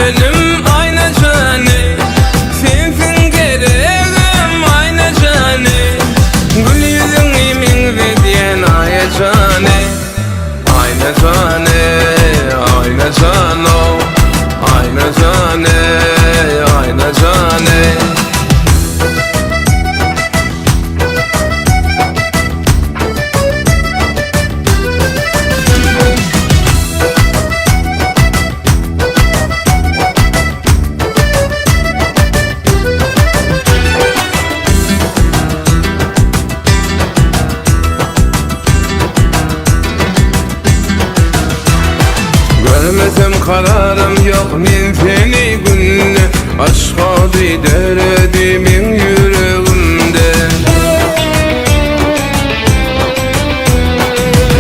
Söýenim Aýna jany Sensiň geregim Aýna jany Gül ýüzüňi meňzedýän Aýa jany Aýna jany Aýna jano Aýna jany Aýna jany Görmesem kararym ýok men seni günde Aşk ody döredi meň ýüregimde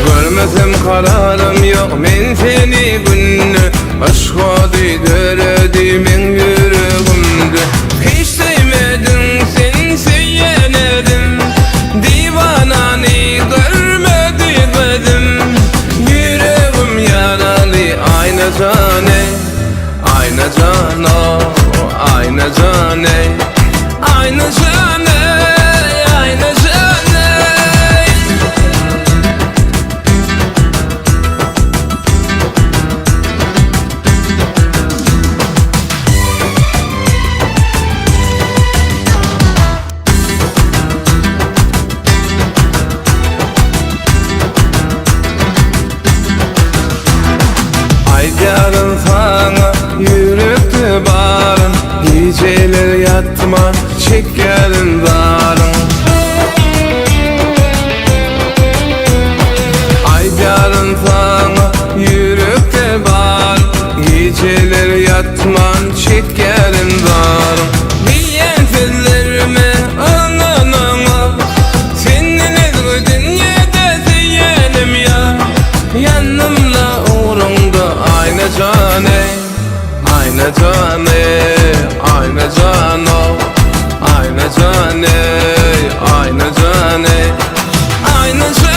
Görmesem kararym ýok men seni günde Aşk ody döredi meň ýüregimde Hiç söýmediň sen söýen edim Diwanany görmedi gözüm Ýüregim ýaraly Aýna jan eý Aýna jan o Aýna jan eý Aýna jan eý Aýna jan eý Aýdýaryn saňa ýürekde baryn Gijeler ýatman çekýärin zaryn Aýdýaryn saňa ýürekde bar Gijeler ýatman çekýärin zaryn Diýen sözlerime ynanaňok Senden özge dünýede söýenim ýok Ýanymda ugruňda Aýna jan eý Aýna jan eý Aýna jan ow Aýna jan eý Aýna jan eý Aýna jan.